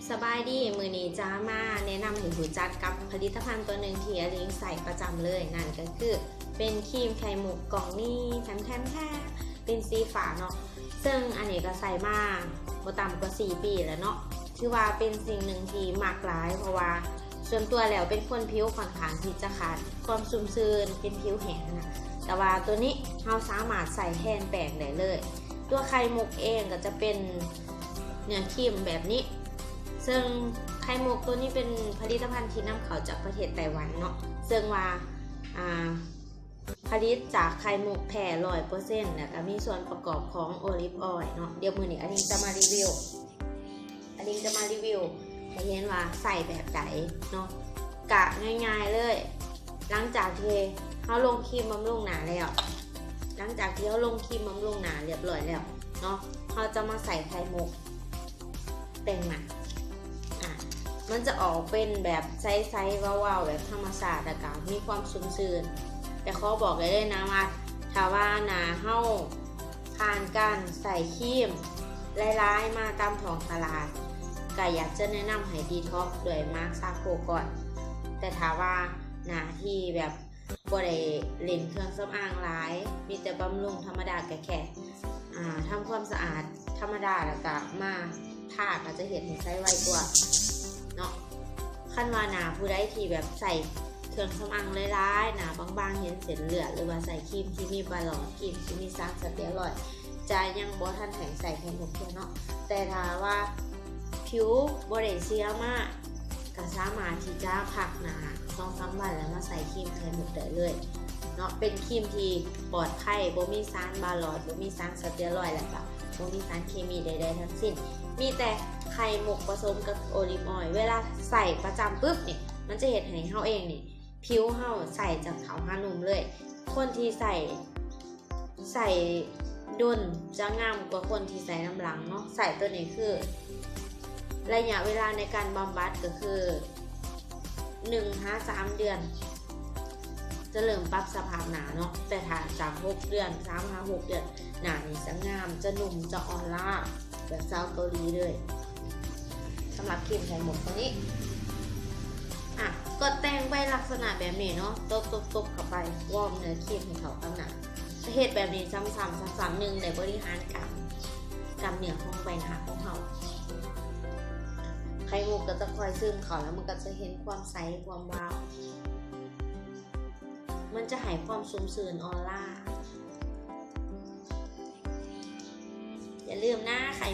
ສະບາຍດີ, ມື້ນີ້ຈະມາແນະນຳໃຫ້ຮູ້ຈັກກັບຜະລິດຕະພັນຕົວໜຶ່ງທີ່ອາລິງໃຊ້ປະຈຳເລີຍ, ນັ້ນກໍຄືເປັນຄຣີມໄຂ່ມຸກກ່ອງນີ້ ແຖມໆ ເປັນສີຟ້າເນາະ. ເຊິ່ງອັນນີ້ກໍໃຊ້ມາບໍ່ຕ່ຳກວ່າສີ່ປີແລ້ວເນາະ, ຖືວ່າເປັນສິ່ງໜຶ່ງທີ່ມັກຫຼາຍ ເພາະວ່າສ່ວນຕົວແລ້ວເປັນຄົນຜິວຂ້ອນຂ້າງທີ່ຈະຂາດຄວາມຊຸ່ມຊື່ນ ເປັນຜິວແຫ້ງນະ, ແຕ່ວ່າຕົວນີ້ເຮົາສາມາດໃຊ້ແທນແປ້ງໄດ້ເລີຍ. ຕົວໄຂ່ມຸກເອງກໍຈະເປັນເນື້ອຄຣີມແບບນີ້, ເຊິ່ງໄຂ່ມຸກຕົວນີ້ເປັນຜະລິດຕະພັນທີ່ນຳເຂົ້າຈາກປະເທດໄຕ້ຫວັນເນາະ, ເຊິ່ງວ່າ ອ່າ ຜະລິດຈາກໄຂ່ມຸກແທ້ຮ້ອຍເປີເຊັນ ແລ້ວກໍມີສ່ວນປະກອບຂອງໂອລິບອອຍເນາະ. ດຽວມື້ນີ້ອາລິງຈະມາຣີວິວ ອາລິງຈະມາຣີວິວໃຫ້ເຫັນວ່າໃຊ້ແບບໃດເນາະ. ກະງ່າຍໆເລີຍ, ຫຼັງຈາກທີ່ເຮົາລົງຄຣີມບຳລຸງໜ້າແລ້ວ ຫຼັງຈາກທີ່ເຮົາລົງຄຣີມບຳລຸງໜ້າຮຽບຮ້ອຍແລ້ວເນາະ, ເຮົາຈະມາໃສ່ໄຂ່ມຸກແຕ່ງໜ້າ. ອາ ມັນຈະອອກເປັນແບບໃສໆ ວາວໆ ແບບທຳມະຊາດ ແລ້ວກໍມີຄວາມຊຸ່ມຊື່ນ. ແຕ່ຂໍບອກໄດ້ເລີຍນະວ່າ ຖ້າວ່າໜ້າເຮົາຜ່ານການໃຊ້ຄຣີມຫຼາຍໆ ມາຕາມທ້ອງຕະຫຼາດ ກໍຢາກຈະແນະນຳໃຫ້ດີທັອກດ້ວຍມາສຊາໂຄກ່ອນ. ແຕ່ຖ້າວ່າໜ້າທີ່ແບບ ບໍ່ໄດ້ຫຼິ້ນເຄື່ອງສຳອາງຫຼາຍ, ມີແຕ່ບຳລຸງທຳມະດາ ກະແຄ່ ອ່າ ທຳຄວາມສະອາດທຳມະດາ ແລ້ວກະມາທາ ກະຈະເຮັດໃຫ້ໃສໄວກວ່າເນາະ. ຄັນວ່າໜ້າຜູ້ໃດທີ່ແບບໃຊ້ເຄື່ອງສຳອາງຫຼາຍໆ, ໜ້າບາງໆ ເຫັນເສັ້ນເລືອດ ຫຼືວ່າໃຊ້ຄຣີມທີ່ມີປາຫຼອດ, ຄຣີມທີ່ມີສານສະເຕີຍຣອຍ ຈະຍັງບໍ່ທັນໃຫ້ໃສ່ໄຂ່ມຸກເທື່ອເນາະ. ແຕ່ຖ້າວ່າຜິວບໍ່ໄດ້ເສຍມາ ກໍສາມາດທີ່ຈະພັກໜ້າສອງສາມວັນ ແລ້ວມາໃສ່ຄຣີມໄຂ່ມຸກໄດ້ເລີຍເນາະ. ເປັນຄຣີມທີ່ປອດໄພ, ບໍ່ມີສານບາຫຼອດ, ບໍ່ມີສານສະເຕີຍຣອຍ ແລ້ວກໍບໍ່ມີສານເຄມີໃດໆທັງສິ້ນ. ມີແຕ່ໄຂ່ມຸກປະສົມກັບໂອລິບອອຍ. ເວລາໃຊ້ປະຈຳປຶບນີ້ ມັນຈະເຮັດໃຫ້ເຮົາເອງນີ້ ຜິວເຮົາໃສຈາກຂາວຫານຸ່ມເລີຍ. ຄົນທີ່ໃຊ້ ໃຊ້ດົນຈະງາມກວ່າຄົນທີ່ໃຊ້ນຳຫຼັງເນາະ. ໃຊ້ຕົວນີ້ຄືໄລຍະເວລາໃນການບຳບັດກໍຄືໜຶ່ງຫາສາມເດືອນ ຈະເລີ່ມປັບສະພາບໜ້າເນາະ. ແຕ່ຖ້າຈາກຫົກເດືອນ ສາມຫາຫົກເດືອນ ໜ້ານີ້ຈະງາມ, ຈະນຸ່ມ, ຈະອອນລ້າ ແບບຊາວເກົາຫຼີເລີຍ. ສຳລັບຄຣີມໄຂ່ມຸກຕົວນີ້ ອາ ກໍແຕ່ງໄປລັກສະນະແບບນີ້ເນາະ, ຕົບໆໆເຂົ້າໄປ, ວອມເນື້ອຄຣີມໃຫ້ເຂົ້າກັບໜ້າ. ເຮັດແບບນີ້ຊ້ຳໆ ຊ້ຳໆ ໜຶ່ງ ໄດ້ບໍລິຫານກ້າມ ກ້າມເນື້ອຂອງໃບໜ້າຂອງເຮົາ. ໄຂ່ມຸກກໍຈະຄ່ອຍຊຶມເຂົ້າ ແລ້ວມັນກໍຈະເຫັນຄວາມໃສ ຄວາມວາວ, ມັນຈະໃຫ້ຄວາມຊຸ່ມຊື່ນ ອອລາ. ຢ່າລືມນະ ໄຂ່